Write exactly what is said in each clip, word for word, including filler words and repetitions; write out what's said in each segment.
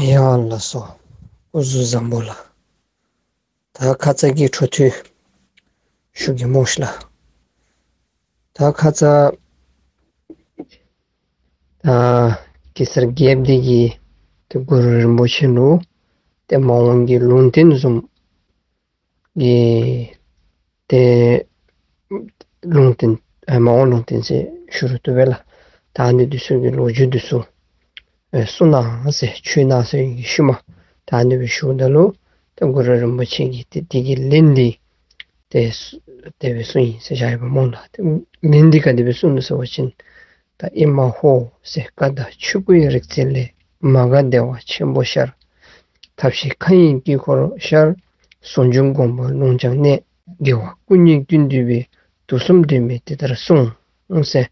ཡ་ལགས་སོ། སྐུ་གཟུགས་བཟང་པོ་ལགས། ད་ཁ་ཙ་གི་འཕྲོ་མཐུད་ཞུ་གེ་སྨོ་ཤིག་ལགས། ད་ཁ་ཙ་ད་གེ་སར་རྒྱལཔོ་འདི་གིས་ཏེ་གུ་རུ་རིན་པོ་ཆེ་ལུ་ཏེ་མ་འོངས་ཀྱི་ལུང་བསྟན་བཟུམ་གི་ཏེ་ལུང་བསྟན་ཨེ་མ་འོངས་ལུང་བསྟན་ཟེར་ཞུ་རུང་བཏུབ་པས་ལགས། ད་ཨ་ནི་འདི་ཚུ་གི་ལོ་རྒྱུས་འདི་ཚུ་ཨེ་གསུང་གནང་ཟེར་ཆོས་གནང་ཟེར་བའི་ཤུལ་མ་ད་ཨ་ནི་སྦེ་ཞུཝ་ད་ལུ་ད་གུ་རུ་རིན་པོ་ཆེ་གིས་ཏེ་དེ་གི་ལན་འདི་ཏེ་དེ་སྦེ་གསུངས་ཡི་ཟེར་བཞག་ཡོདཔ་སྨོ་ལགས། ཏེ་ལན་འདི་ག་དེ་སྦེ་གསུངས་ནུག་ཟེར་བ་ཅིན། ད་ཨེ་མ་ཧོ་ཟེར། ཀ་དག་ཆོས་སྐུའི་རིག་འཛིན་ལས། མ་འགགས་བདེ་བ་ཆེན་པོ་ཤར། ཐབས་ཤེས་མཁའ་དབྱིངས་དཀྱིལ་འཁོར་ཤར། ཟུང་འཇུག་དགོངས་པ་ལུང་བྱང་གནས། དགེ་བ་སྐུ་གཉིས་ཀུན་འདུས་པའི། དུག་གསུམ་དོན་མེད་དེ་ལྟར་གསུངས་ཟེར།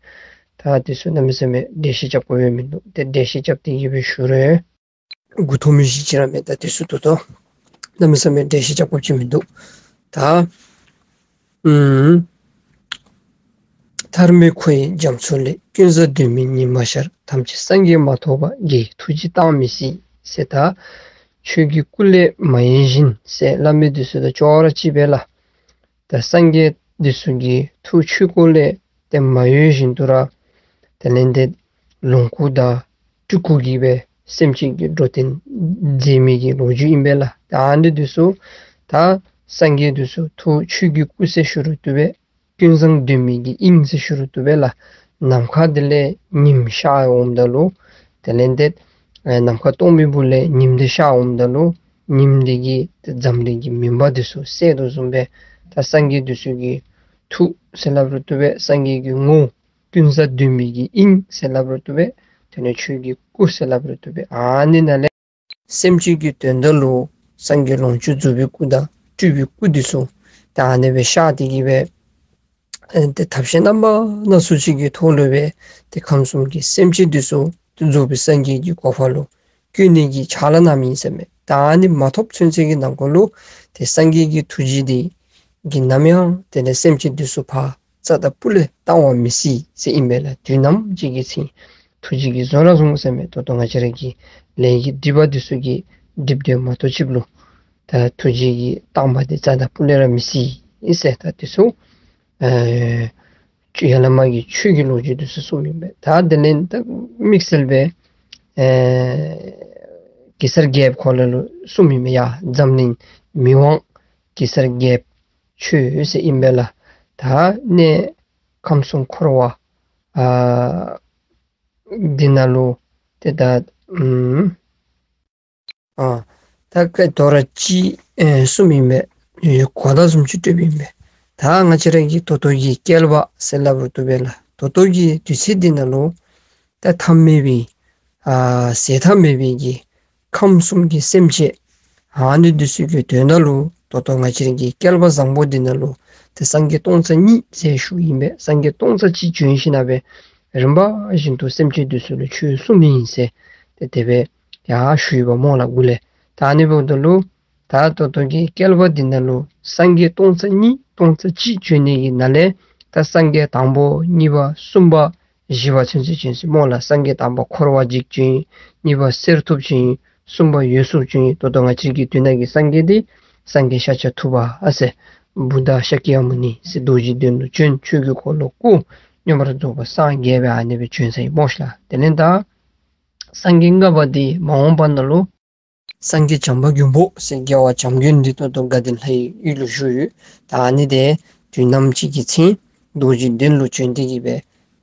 ད་འདི་ཚུ་གནམ་མེད་ས་མེད་འགྲེལ་བཤད་རྐྱབ་དགོཔ་ཡང་མིན་འདུག། ཏེ་འགྲེལ་བཤད་རྐྱབ་སྟེ་གི་སྦེ་ཞུ་རུང་མགུ་འཐོམ་མི་ཅིག་ར་མེད། ད་འདི་ཚུ་ད་ལྟོ་གནམ་མེད་ས་མེད་འགྲེལ་བཤད་རྐྱབ་དགོཔ་ཅིག་མིན་འདུག། ད་ཨུམ་ཐར་མེད་ཁོ་ཡི་རྒྱ་མཚོ་ལས། ཀུན་བཟང་དོན་མེད་ཉི་མ་ཤར། ཐམས་ཅད་སངས་རྒྱས་མ་ཐོབ་པ། དགེ་བའི་ཐུགས་རྗེས་བཏང་མི་སྲིད་ཟེར། ད་ཆོས་ཀྱི་སྐུ་ལས་མ་གཡེངས་བཞིན་ཟེར་སླབ་མི་འདི་ཚུ་དང་ཅོག་ར་གཅིག་པས་ལགས། ད་སངས་རྒྱས་འདི་ཚུ་གི་ཐུགས་ཆོས་སྐུ་ལས་ཏེ་མ་གཡོས་བཞིན་དུ་ར་དེ་ལས་ཏེ་ལོངས་སྐུ་དང་སྤྲུལ་སྐུ་གིས་སྦེ་སེམས་ཅན་གྱི་འགྲོ་དོན་མཛད་མི་གི་ལོ་རྒྱུས་ཨིན་པས་ལགས། ད་ཨ་ནི་འདི་ཚུ་ད་སངས་རྒྱས་འདི་ཚུ་ཐུགས་ཆོས་ཀྱི་སྐུ་ཟེར་ཞུ་རུང་བཏུབ་པས། ཀུན་བཟང་དོན་མེད་ཀྱི་དབྱིངས་ཟེར་ཞུ་རུང་བཏུབ་པས་ལགས། ནམ་མཁའ་འདི་ལས་ཉིམ་ཤར་འོངམ་ད་ལུ་དེ་ལས་ཏེ་ཨེ་ནམ་མཁའ་སྟོང་པའི་སྦུག་ལས་ཉིམ་འདི་ཤར་འོངམ་ད་ལུ་ཉིམ་འདི་གིས་ཏེ་འཛམ་གླིང་གི་མུན་པ་འདི་ཚུ་བསལ་དོ་བཟུམ་སྦེ་ད་སངས་རྒྱས་འདི་ཚུ་གི་ཐུགས་ཟེར་སླབ་རུང་བཏུབ་པས། སངས་རྒྱས་ཀྱི་ངོ་བོ་ཀུན་བཟང་དོན་མེད་ཀྱི་དབྱིངས་ཟེར་སླབ་རུང་བཏུབ་པས། དེ་ལས་ཆོས་ཀྱི་སྐུ་ཟེར་སླབ་རུང་བཏུབ་པས། ཨ་ནི་ནང་ལས་སེམས་ཅན་གྱི་དོན་དག་ལུ་སངས་རྒྱས་ལོངས་སྤྱོད་རྫོགས་པའི་སྐུ་དང་སྤྲུལ་པའི་སྐུ་འདི་ཚུ་ད་ཨ་ནི་སྦེ་ཤར་ཏེ་གི་སྦེ་ཨེ་ཏེ་ཐབས་ཤེས་རྣམ་པ་སྣ་ཚོགས་ཅིག་གི་ཐོག་ལུ་སྦེ་ཏེ་ཁམས་གསུམ་གྱི་སེམས་ཅན་འདི་ཚུ་རྫོགས་པའི་སངས་རྒྱས་ཀྱི་གོ་འཕང་ལུ་བཀོད་ནི་གི་ཕྱག་ལཱ་གནང་མི་ཨིན་ཟེར་མས། ད་ཨ་ནི་མ་ཐོབ་ཚུན་ཚོད་ཀྱི་ནང་འཁོད་ལུ་ཏེ་སངས་རྒྱས་ཀྱི་ཐུགས་རྗེ་འདི་གིས་ནམ་ཡང་དེ་ལས་སེམས་ཅན་འདི་ཚུ་ཕར་རྩ་དང་སྤུ་ལས་བཏང་བ་མི་སྲིད་ཟེར་ཨིན་པས་ལགས། དུས་ནམ་ཅིག་གི་ཚེ་ཐུགས་རྗེ་གིས་བཟུང་ར་བཟུང་ཟེར་མས། ད་ལྟོ་ང་བཅས་ར་གི་ལས་ཀྱི་སྒྲིབ་པ་འདི་ཚུ་གིས་སྒྲིབ་སྡོད་མ་གཏོགས་ཅིག་ལུ་ད་ཐུགས་རྗེ་གིས་བཏང་བ་འདི་རྩ་དང་སྤུ་ལས་ར་མི་སྲིད་ཟེར། ད་འདི་ཚུ་ཨེ་ཡ་བླ་མ་གིས་ཆོས་ཀྱི་ལོ་རྒྱུས་འདི་ཚུ་གསུངམ་ཨིན་པས། ད་དེ་ལས་ད་དམིགས་བསལ་སྦེ་ཨེ་གེ་སར་རྒྱལཔོ་ཁོ་ལ་ལུ་གསུངམ་ཨིན་མས། ཡ་འཛམ་གླིང་མི་དབང་གེ་སར་རྒྱལཔོ་ཁྱོད་ཟེར་ཨིན་པས་ལགས། ད་གནས་ཁམས་གསུམ་འཁོར་བ་ཨ་འདི་ནང་ལུ་ཏེ་ད་ཨུམ་ཨ་ད་ཀ་དོ་ར་ཅིག་ཨེ་གསུངམ་ཨིན་པས། གོ་བརྡ་བཟུམ་ཅིག་སྤྲོདཔ་ཨིན་པས། ད་ང་བཅས་ར་གི་ད་ལྟོ་གི་བསྐལ་པ་ཟེར་སླབ་རུང་བཏུབ་པས་ལགས། ད་ལྟོ་གི་དུས་ཚོད་འདི་ནང་ལུ་ད་མཐའ་མེད་པའི་ཨ་ཟད་མཐའ་མེད་པའི་གི་ཁམས་གསུམ་གྱི་སེམས་ཅན་ཨ་ནི་འདི་ཚུ་གི་དོན་དག་ལུ་ད་ལྟོ་ང་བཅས་ར་གི་བསྐལ་པ་བཟང་པོ་འདི་ནང་ལུ་ཏེ་སངས་རྒྱས་སྟོང་རྩ་གཉིས་ཟེར་ཞུཝ་ཨིན་པས། སངས་རྒྱས་སྟོང་རྩ་གཅིག་བྱོན་ཞིནམ་ལས་རིམ་པ་བཞིན་དུ་སེམས་ཅན་འདི་ཚུ་ལུ་ཆོས་གསུངམ་ཨིན་ཟེར་ཏེ་དེ་སྦེ་ཡང་ཞུ་ཡི་པ་སྨོ་ལགས་འགོ་ལས། ད་ཨ་ནི་འབདཝ་ད་ལུ་ད་ད་ལྟོ་གི་བསྐལ་པ་འདི་ནང་ལུ་སངས་རྒྱས་སྟོང་རྩ་གཉིས་སྟོང་རྩ་གཅིག་བྱོན་ནི་གི་ནང་ལས་ད་སངས་རྒྱས་དང་པོ་གཉིས་པ་གསུམ་པ་བཞི་པ་ཚུན་ཚོད་བྱོན་ཟེར་སྨོ་ལགས། སངས་རྒྱས་དང་པ་འཁོར་བ་འཇིག་བྱོན། གཉིས་པ་གསེར་ཐུབ་བྱོན། གསུམ་པ་འོད་སྲུང་བྱོན། ད་ལྟོ་ང་བཅས་ཀྱི་དུས་ནང་གི་སངས་རྒྱས་འདི་སངས་རྒྱས་ཤཱཀྱ་ཐུབ་པ་ཨ་ཟེར་བུདྡྷ་ཤཱཀྱ་མུ་ནི་ཟེར་རྡོ་རྗེ་གདན་ལུ་བྱོན། ཆོས་ཀྱི་འཁོར་ལོ་བསྐོར། མངོན་པར་རྫོགས་པར་སངས་རྒྱས་པའི་ཨ་ནི་སྦེ་བྱོན་ས་ཨིན་སྨོ་ཤིག་ལགས། དེ་ལས་ད་སངས་རྒྱས་ལྔ་པ་འདི་མ་འོངས་པ་ནང་ལུ་སངས་རྒྱས་བྱམས་པ་མགོན་པོ་ཟེར་རྒྱལ་བ་བྱམས་མགོན་འདི་ད་ལྟོ་དགའ་ལྡན་ལྷ་ཡི་ཡུལ་ལུ་བཞུགས་ཡོད། ད་ཨ་ནི་འདི་དུས་ནམ་ཅིག་གི་ཚེ་རྡོ་རྗེ་གདན་ལུ་བྱོན་ཏེ་གི་སྦེ་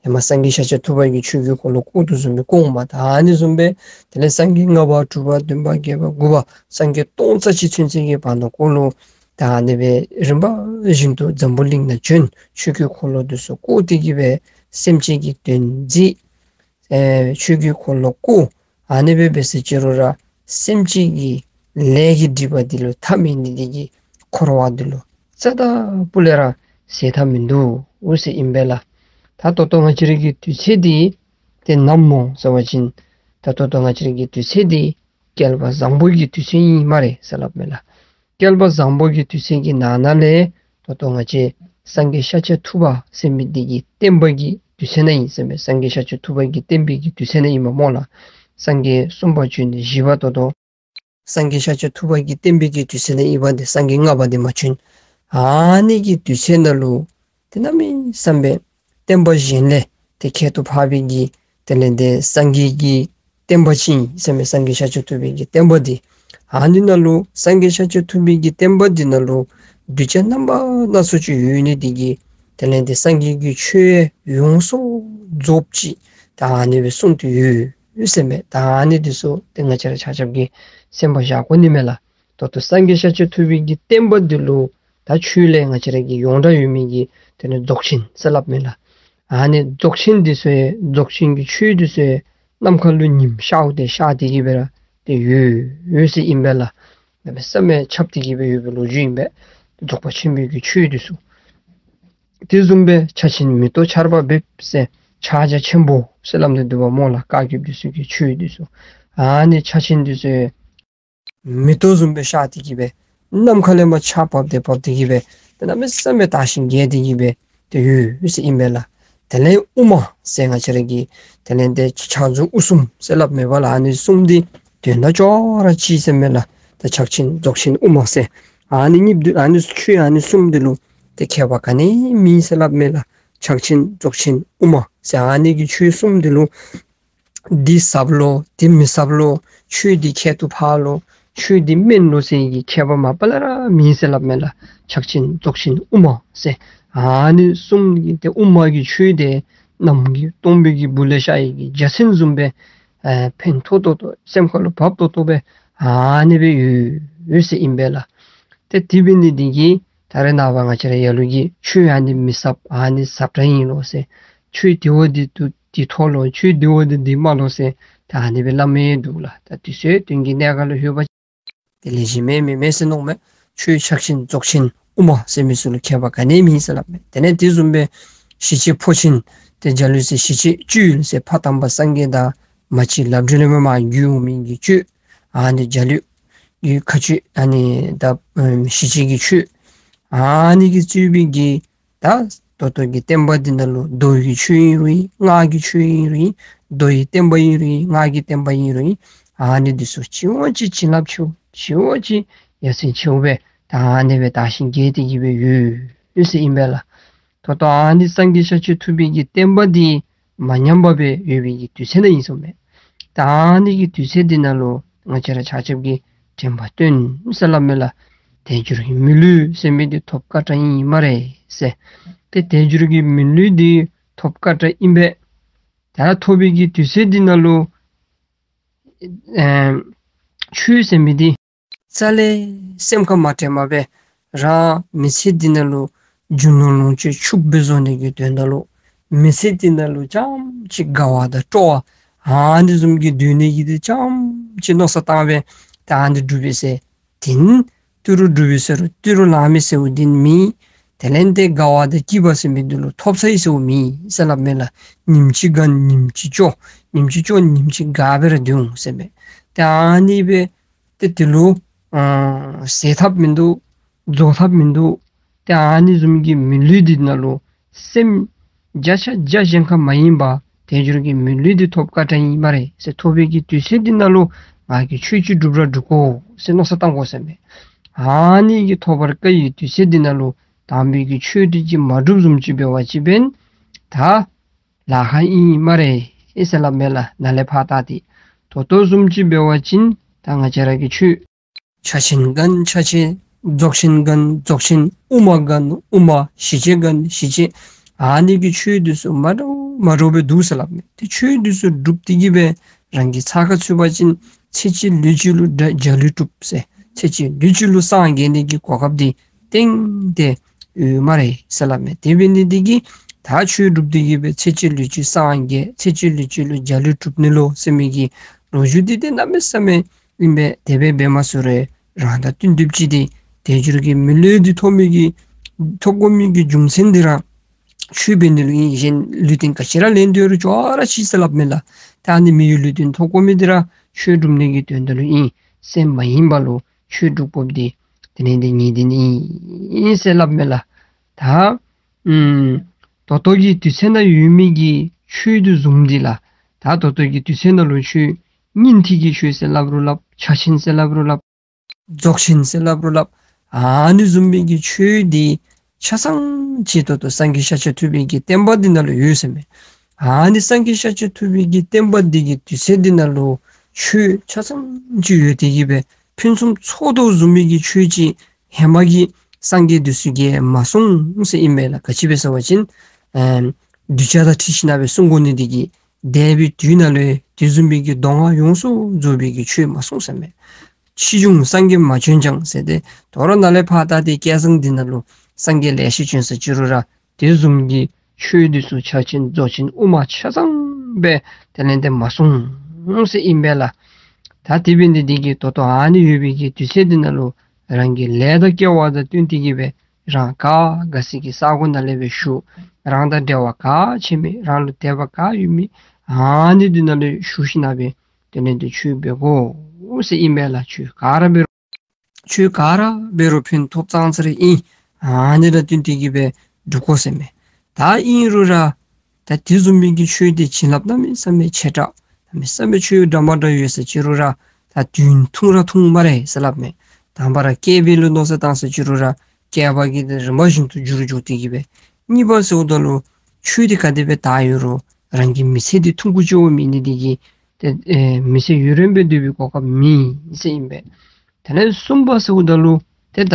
ཧེ་མ་སངས་རྒྱས་ཤཱཀྱ་ཐུབ་པ་གིས་ཆོས་ཀྱི་འཁོར་ལོ་བསྐོར་དོ་བཟུམ་སྦེ་བསྐོརཝ་མས། ད་ཨ་ནི་བཟུམ་སྦེ་དེ་ལས་སངས་རྒྱས་ལྔ་པ་དྲུག་པ་བདུན་པ་བརྒྱད་པ་དགུ་པ་སངས་རྒྱས་སྟོང་རྩ་གཅིག་ཚུན་ཚོད་ཀྱི་བར་ན་འཁོར་ལོ་ད་ཨ་ནི་སྦེ་རིམ་པ་བཞིན་དུ་འཛམ་བུ་གླིང་ནང་བྱོན། ཆོས་ཀྱི་འཁོར་ལོ་འདི་ཚུ་བསྐོར་ཏེ་གི་སྦེ་སེམས་ཅན་གྱི་དོན་མཛད། ཨེ་ཆོས་ཀྱི་འཁོར་ལོ་བསྐོར། ཨ་ནི་སྦེ་འབད་ཟེར་ཅི་རུང་ར་སེམས་ཅན་གྱི་ལས་ཀྱི་སྒྲིབ་པ་འདི་ལུ་མཐའ་མེད་ནི་འདི་གིས་འཁོར་བ་འདི་ལུ་རྩ་དང་སྤུ་ལས་ར་ཟད་མཐའ་མིན་འདུག་ཟེར་ཨིན་པས་ལགས། ད་ད་ལྟོ་ང་བཅས་ར་གི་དུས་ཚོད་འདི་ཏེ་ནམ་སྨོ་ཟེར་བ་ཅིན་ད་ད་ལྟོ་ང་བཅས་ར་གི་དུས་ཚོད་འདི་བསྐལ་པ་བཟང་པོ་གི་དུས་ཚོད་ཨིན་སྨ་རེ་ཟེར་སླབ་མས་ལགས། བསྐལ་པ་བཟང་པོ་གི་དུས་ཚོད་ཀྱི་ནང་ན་ལས་ད་ལྟོ་ང་བཅས་སངས་རྒྱས་ཤཱཀྱ་ཐུབ་པ་ཟེར་མི་འདི་གི་བསྟན་པ་གི་དུས་ཚོད་ནང་ཨིན་ཟེར་མས། སངས་རྒྱས་ཤཱཀྱ་ཐུབ་པ་གི་བསྟན་པའི་གི་དུས་ཚོད་ནང་ཨིན་མས་སྨོ་ལགས། སངས་རྒྱས་གསུམ་པ་བྱོན་ནི་བཞི་པ་ད་ལྟོ་སངས་རྒྱས་ཤཱཀྱ་ཐུབ་པ་གི་བསྟན་པའི་གི་དུས་ཚོད་ནང་ཨིན་པ་འདི་སངས་རྒྱས་ལྔ་པ་འདི་མ་བྱོན། ཨ་ནི་གི་དུས་ཚོད་ནང་ལུ་ཏེ་གནམ་མེད་ས་མེད་བསྟན་པ་གཞན་ལས་ཏེ་ཁྱད་དུ་འཕགས་པའི་གི་དེ་ལས་ཏེ་སངས་རྒྱས་ཀྱི་བསྟན་པ་ཅིག་ཨིན་ཟེར་མས། སངས་རྒྱས་ཤཱཀྱ་ཐུབ་པའི་གི་བསྟན་པ་འདི། ཨ་ནི་ནང་ལུ་སངས་རྒྱས་ཤཱཀྱ་ཐུབ་པའི་གི་བསྟན་པ་འདི་ནང་ལུ་གདུལ་བྱ་རྣམ་པ་སྣ་ཚོགས་ཅིག་ཡོད་ནི་འདི་གིས་དེ་ལས་ཏེ་སངས་རྒྱས་ཀྱི་ཆོས་ཡོངས་སུ་རྫོགསཔ་ཅིག་ད་ཨ་ནི་སྦེ་གསུངས་ཏེ་ཡོད། ཡོད་ཟེར་མས། ད་ཨ་ནི་འདི་ཚུ་ཏེ་ང་བཅས་ར་ཆ་ཁྱབ་ཀྱིས་སེམས་པར་བཞག་དགོ་ནི་མས་ལགས། ད་ལྟོ་སངས་རྒྱས་ཤཱཀྱ་ཐུབ་པའི་གི་བསྟན་པ་འདི་ལུ་ད་ཆོས་ལས་ང་བཅས་ར་གི་ཡོངས་གྲགས་ཡོད་མི་གི་དེ་ནི་རྫོགས་ཆེན་ཟེར་སླབ་མས་ལགས། ཨ་ནི་རྫོགས་ཆེན་འདི་ཚུ་ཡང་རྫོགས་ཆེན་གྱི་ཆོས་འདི་ཚུ་ཡང་ནམ་མཁའ་ལུ་ཉིམ་ཤརཝ་དེ་ཤར་ཏེ་གི་སྦེ་ར་ཏེ་ཡོད་ཡོད་ཟེར་ཨིན་པས་ལགས། གནམ་མེད་ས་མེད་ཁྱབ་སྟེ་གི་སྦེ་ཡོད་པའི་ལོ་རྒྱུས་ཨིན་པས། རྫོགས་པ་ཆེན་པོའི་གི་ཆོས་འདི་ཚུ། དེ་བཟུམ་སྦེ་ཕྱག་ཆེན་མེ་ཏོག་ཆར་པ་འབེབས་ཟེར་ཕྱག་རྒྱ་ཆེན་པོ་ཟེར་སླབ་ནི་འདུག་པ་སྨོ་ལགས། བཀའ་བརྒྱུད་འདི་ཚུ་གི་ཆོས་འདི་ཚུ། ཨ་ནི་ཕྱག་ཆེན་འདི་ཚུ་མེ་ཏོག་བཟུམ་སྦེ་ཤར་ཏེ་གི་སྦེ་ནམ་མཁའ་ལས་མར་ཆརཔ་འབབ་སྟེ་འབབ་སྟེ་གི་སྦེ་ཏེ་གནམ་མེད་ས་མེད་དར་ཞིང་རྒྱས་ཏེ་གི་སྦེ་ཏེ་ཡོད་ཡོད་ཟེར་ཨིན་པས་ལགས། དེ་ལས་དབུ་མ་ཟེར་ང་བཅས་ར་གི་དེ་ལས་ཏེ་ཕྱག་མཛུབ་དབུ་གསུམ་ཟེར་སླབ་མས་པ་ལགས། ཨ་ནི་གསུམ་འདི་དོན་དག་ཅོག་ར་གཅིག་ཟེར་མས་ལགས། ད་ཕྱག་ཆེན་རྫོགས་ཆེན་དབུ་མ་ཟེར་ཨ་ནི་གཉིས་འདི་ཨ་ནི་ཆོས་ཨ་ནི་གསུམ་འདི་ལུ་ཏེ་ཁྱད་པར་ག་ནི་མེད་ཟེར་སླབ་མས་ལགས། ཕྱག་ཆེན་རྫོགས་ཆེན་དབུ་མ་ཟེར་ཨ་ནི་གི་ཆོས་གསུམ་འདི་ལུ་འདི་ཟབ་ལོ་འདི་མི་ཟབ་ལོ། ཆོས་འདི་ཁྱད་དུ་འཕགས་ལོ། ཆོས་འདི་དམན་ལོ་ཟེར་གྱི་ཁྱད་པར་མ་པ་ལས་ར་མེད་ཟེར་སླབ་མས་ལགས། ཕྱག་ཆེན་རྫོགས་ཆེན་དབུ་མ་ཟེར་ཨ་ནི་གསུམ་གྱི་ཏེ་དབུ་མ་གི་ཆོས་དེ་གནམ་གྱི་སྟོང་པའི་གི་སྦུག་ལས་ཤར་བའི་གི་འཇའ་ཚོན་བཟུམ་སྦེ་ཨེ་ཕན་ཐོགས་ཏོག་ཏོ་སེམས་ཁ་ལུ་བབས་ཏོག་ཏོ་སྦེ་ཨ་ནི་སྦེ་ཡོད་ཡོད་ཟེར་ཨིན་པས་ལགས། ཏེ་དེ་འབད་ནི་འདི་གིས་ད་རེས་ནངས་པ་ང་བཅས་ར་ལ་ལུ་གིས་ཆོས་ཨ་ནི་མི་ཟབ་ཨ་ནི་ཟབ་དྲགས་ཨིན་ལོ་ཟེར། ཆོས་འདི་བ་འདི་འདི་མཐོ་ལོ། ཆོས་འདི་བ་འདི་འདི་དམའ་ལོ་ཟེར་ད་ཨ་ནི་སྦེ་སླབ་མི་འདུག་ལགས། ད་དུས་ཚོད་དོན་གྱི་གནད་འགག་ལུ་ལྷོད་པ་ཅིན་དེ་ལས་གཞན་མེད་མེད་མེད་ཟེར་མནོཝ་མས། ཆོས་ཕྱག་ཆེན་རྫོགས་ཆེན་དབུ་མ་ཟེར་མི་ཚུ་ལུ་ཁྱད་པར་ག་ནི་མེད་ཟེར་སླབ་མས། དེ་ལས་དེ་བཟུམ་སྦེ་ཞི་བྱེད་འཕོ་ཆེན་ཏེ་འཇའ་ལུས་ཟེར་ཞི་བྱེད་སྤྱོད་ཡུལ་ཟེར་ཕ་དམ་པ་སངས་རྒྱས་དང་མ་གཅིག་ལག་སྦྲེལ་ལས་མར་མར་བརྒྱུད་འོང་མི་གི་སྤྱོད་ཨ་ནི་འཇའ་ལུས་ཀྱི་མཁའ་སྤྱོད་ཨ་ནི་ད་ཨམ་ཞི་བྱེད་ཀྱི་ཆོས་ཨ་ནི་གིས་གཙོས་པའི་གི་ད་ད་ལྟོ་གི་བསྟན་པ་འདི་ནང་ལུ་མདོ་ཡི་ཆོས་ཨིན་རུང་ཨིན། སྔགས་ཀྱི་ཆོས་ཨིན་རུང་ཨིན། མདོ་ཡི་བསྟན་པ་ཨིན་རུང་ཨིན། སྔགས་ཀྱི་བསྟན་པ་ཨིན་རུང་ཨིན། ཨ་ནི་འདི་ཚུ་གཅིག་འོང་གཅིག་བྱིན་རླབས་ཆེཝ་གཅིག་འོང་གཅིག་ཡ་མཚན་ཆེཝ་སྦེ་ད་ཨ་ནི་སྦེ་དར་ཞིང་རྒྱས་ཏེ་གི་སྦེ་ཡོད་ཡོད་ཟེར་ཨིན་པས་ལགས། ད་ལྟོ་ཨ་ནི་སངས་རྒྱས་ཤཱཀྱ་ཐུབ་པའི་གི་བསྟན་པ་འདི་མ་ཉམས་པར་སྦེ་ཡོད་པའི་གི་དུས་ཚོད་ནང་ཨིན་སོང་མས། ད་ཨ་ནི་གི་དུས་ཚོད་འདི་ནང་ལུ་ང་བཅས་ར་ཆ་ཁྱབ་ཀྱིས་དྲན་པ་བཏོན་ཟེར་སླབ་མས་ལགས། དལ་འབྱོར་གྱི་མི་ལུས་ཟེར་མི་འདི་ཐོབ་དཀའ་དྲགས་ཨིན་སྨ་རེ་ཟེར། ཏེ་དལ་འབྱོར་གྱི་མི་ལུས་འདི་ཐོབ་དཀའ་དྲགས་ཨིན་པས། ད་ཐོབ་པའི་གི་དུས་ཚོད་འདི་ནང་ལུ་ཨེམ་ཆོས་ཟེར་མི་འདི་རྩ་ལས་སེམས་ཁར་མ་དྲན་པར་སྦེ་རང་མི་ཚེ་འདི་ནང་ལུ་རྒྱུ་ནོར་ལོངས་སྤྱོད་ཕྱུགཔོ་སྦེ་བཟོ་ནི་གི་དོན་དག་ལུ་མི་ཚེ་འདི་ནང་ལུ་རྐྱངམ་ཅིག་དགའ་བ་དང་སྤྲོ་བ་ཨ་ནི་བཟུམ་གྱི་སྡོད་ནི་གི་འདི་རྐྱངམ་ཅིག་མནོ་བསམ་བཏང་སྦེ་ད་ཨ་ནི་སྒྲུབ་པའི་ཚེ་དེ་ནི་ཏི་རུ་སྒྲུབ་པའི་ཚེ་རུང་ཏི་རུ་ལང་མི་ཟེརཝ་འདི་ནི་མེད། དེ་ལས་ཏེ་དགའ་བ་དང་སྐྱིད་པ་ཟེར་མི་འདི་ལུ་ཐོབ་ཚར་ཡི་ཟེརཝ་མེད་ཟེར་སླབ་མས་ལགས། ཉིནམ་གཅིག་དགའ་ཉིནམ་གཅིག་སྐྱོ་ཉིནམ་གཅིག་སྐྱོ་ཉིནམ་གཅིག་དགའ་སྦེ་ར་སྡོད་འོང་ཟེར་མས། ཏེ་ཨ་ནི་སྦེ་ཏེ་དེ་ལུ་ཨ་ཟད་ཐབས་མིན་འདུག། རྫོགས་ཐབས་མིན་འདུག། ཏེ་ཨ་ནི་བཟུམ་གྱི་མི་ལུས་འདི་ནང་ལུ་སེམས་བརྒྱ་ཆ་བརྒྱ་གཞན་ཁར་མ་ཡེངས་པར་དལ་འབྱོར་གྱི་མི་ལུས་འདི་ཐོབ་དཀའ་དྲགས་ཨིན་སྨ་རེ་ཟེར། ཐོབ་པའི་གི་དུས་ཚོད་འདི་ནང་ལུ་ང་གིས་ཆོས་ཅིག་སྒྲུབ་ར་སྒྲུབ་དགོ་ཟེར་མནོ་བསམ་བཏང་དགོ་ཟེར་མས། ཨ་ནི་གི་ཐོབ་པར་དཀའ་བའི་དུས་ཚོད་འདི་ནང་ལུ་དམ་པའི་གི་ཆོས་འདི་ཅིག་མ་སྒྲུབ་བཟུམ་ཅིག་འབད་བ་ཅིན་ད་ལཱ་ཁག་ཨིན་སྨ་རེ་ཨེ་ཟེར་སླབ་མས་ལགས། ནཱ་ལས་ཕར་བལྟ་སྟེ་ད་ལྟོ་བཟུམ་ཅིག་འབད་བ་ཅིན་ད་ང་བཅས་ར་གི་ཆོས་ཕྱག་ཆེན་གན་ཕྱག་ཆེན། རྫོགས་ཆེན་གན་རྫོགས་ཆེན། དབུ་མ་གན་དབུ་མ། ཞི་བྱེད་གན་ཞི་བྱེད། ཨ་ནི་གི་ཆོས་འདི་ཚུ་མ་འདྲཝ་མ་འདྲཝ་སྦེ་འདུག་ཟེར་སླབ་མས། ཏེ་ཆོས་འདི་ཚུ་སྒྲུབ་སྟེ་གི་སྦེ་རང་གི་ཚ་ཁ་ཚུད་པ་ཅིན་ཚེ་གཅིག་ལུས་གཅིག་ལུ་འཇའ་འཇའ་ལུས་གྲུབ་ཟེར། ཚེ་གཅིག་ལུས་གཅིག་ལུ་སངས་རྒྱས་ནི་གི་གོ་སྐབས་འདི་ཏན་ཏན་ཡོད་སྨ་རེ་ཟེར་སླབ་མས། དེ་འབད་ནི་འདི་གིས་ད་ཆོས་སྒྲུབ་སྟེ་གི་སྦེ་ཚེ་གཅིག་ལུས་གཅིག་སངས་རྒྱས་ཚེ་གཅིག་ལུས་གཅིག་ལུ་འཇའ་ལུས་གྲུབ་ནི་ལོ་ཟེར་མི་གི་ལོ་རྒྱུས་འདི་ཏེ་གནམ་མེད་ས་མེད་ཨིན་པས། དེ་སྦེ་འབད་མ་ཚུགས་རུང་རང་དང་བསྟུན་ཏོག་ཏོ་ཅིག་འདི་དལ་འབྱོར་གྱི་མི་ལུས་འདི་ཐོབ་མི་གི་ཐོབ་དགོ་མི་གི་རྒྱུ་མཚན་འདི་ར་ཆོས་འབད་ནི་ལུ་ཨིན། གཞན་ལུས་རྟེན་ག་ཅི་ར་ལེན་སྡོད་རུང་ཅོག་ར་གཅིག་ཟེར་སླབ་མས་ལགས། ད་ཨ་ནི་མི་ཡི་ལུས་རྟེན་ཐོབ་དགོ་མི་འདི་ར་ཆོས་སྒྲུབ་ནི་གི་དོན་དག་ལུ་ཨིན། སེམས་མ་ཡེངས་པ་ལུ་ཆོས་སྒྲུབ་དགོཔ་འདི་དེ་ནི་འདི་ངེས་བདེན་ཨིན་ཟེར་སླབ་མས་ལགས། ད་ཨམ་ད་ལྟོ་གི་དུས་ཚོད་ནང་ཡོད་མི་གི་ཆོས་འདི་བཟུམ་འདི་ལགས། ད་ད་ལྟོ་གི་དུས་ཚོད་ནང་ལུ་ཆོས་ སྙིང་ཐིག་གི་ཆོས་ཟེར་སླབ་རུང་སླབ། ཕྱག་ཆེན་ཟེར་སླབ་རུང་སླབ། རྫོགས་ཆེན་ཟེར་སླབ་རུང་སླབ། ཨ་ནི་བཟུམ་མའི་གི་ཆོས་འདི་ཆ་ཚང་ཅིག་ད་ལྟོ་སངས་རྒྱས་ཤཱཀྱ་ཐུབ་པའི་གི་བསྟན་པ་འདི་ནང་ལུ་ཡོད་ཟེར་མས། ཨ་ནི་སངས་རྒྱས་ཤཱཀྱ་ཐུབ་པའི་གི་བསྟན་པ་འདི་གི་དུས་ཚོད་འདི་ནང་ལུ་ཆོས་ཆ་ཚང་ཅིག་ཡོད་དེ་གིས་སྦེ་ཕུན་སུམ་ཚོགས་དོ་བཟུམ་མའི་གི་ཆོས་ཅིག་ཧེ་མ་གི་སངས་རྒྱས་འདི་ཚུ་གིས་མ་གསུངས་ཟེར་ཨིན་མས་ལགས། ག་ཅི་སྦེ་ཟེར་བ་ཅིན་ཨེམ་གདུལ་བྱ་དང་འཁྲིལ་ཞིན་ན་སྦེ་གསུང་དགོ་ནི་འདི་གིས་འདས་པའི་དུས་ནང་ལུ་དེ་བཟུམ་མའི་གི་མདོ་སྔགས་ཡོངས་སུ་རྫོགས་པའི་གི་ཆོས་མ་གསུངས་ཟེར་མས། ཕྱིས་འབྱུང་སངས་རྒྱས་མ་བྱོན་ཀྱང་ཟེར་ཏེ་དོ་རུང་ནཱ་ལས་ཕར་ད་ཏེ་བསྐལ་བཟང་འདི་ནང་ལུ་སངས་རྒྱས་ལེ་ཤ་བྱོན་ཟེར་ཅི་རུང་ར་དེ་བཟུམ་གྱི་ཆོས་འདི་ཚུ་ཕྱག་ཆེན་རྫོགས་ཆེན་དབུ་མ་ཆ་ཚང་སྦེ་དེ་ལས་ཏེ་མ་གསུངས་ཟེར་ཨིན་པས་ལགས། ད་དེ་འབད་ནི་འདི་གིས་ད་ལྟོ་ཨ་ནི་ཡོད་པའི་གི་དུས་ཚོད་འདི་ནང་ལུ་རང་གི་ལས་དང་སྐལ་བ་དང་བསྟུན་ཏེ་གིས་སྦེ་རང་ག་ག་ཟེར་གྱི་ས་གོ་ནང་ལས་སྦེ་བཞུགས། རང་དང་འབྲེལ་བ་ག་ཆེ་མི་རང་ལུ་དད་པ་ག་ཡོད་མི་ཨ་ནི་འདི་ནང་ལུ་བཞུགས་ཞིན་ན་སྦེ་དེ་ལས་ཏེ་ཆོས་འབད་དགོ་ཟེར་ཨིན་པས་ལགས། ཆོས་ག་ར་འབད་རུང་ཆོས་ག་ར་འབད་རུང་ཕན་ཐོགས་ཙང་ཙ་ར་ཨིན། ཨ་ནི་དང་བསྟུན་ཏེ་གིས་སྦེ་སྒྲུབ་དགོ་ཟེར་མས། ད་ཨིན་རུང་ར་ད་དེ་བཟུམ་མའི་གི་ཆོས་འདི་བྱིན་རླབས་གནམ་མེད་ས་མེད་ཆེ་དྲགས་གནམ་མེད་ས་མེད་ཆོས་འདྲ་མ་འདྲཝ་ཡོད་ཟེར་ཅི་རུང་ར་ད་དུས་ཐུང་ར་ཐུང་སྨ་རེ་ཟེར་སླབ་མས། དང་པ་ར་བསྐལ་པའི་ལུ་མནོ་བསམ་བཏང་ཟེར་ཅི་རུང་ར་བསྐལ་པ་གི་དེ་རིམ་པ་བཞིན་དུ་འགྱུར་འགྱོ་སྟེ་གིས་སྦེ། གཉིས་པ་ཟེརཝ་ད་ལུ་ཆོས་འདི་ག་དེ་སྦེ་དར་ཡོད་རུང་རང་གི་མི་ཚེ་འདི་ཐུང་ཀུ་ཅིག་འོང་མི་ནི་འདི་གིས་ཏེ་ཨེ་མི་ཚེ་ཡུན་རིང་སྦེ་སྡོད་པའི་གོ་སྐབས་མེད་ཟེར་ཨིན་པས། དེ་ལས་གསུམ་པ་ཟེརཝ་ད་ལུ་ཏེ་ད་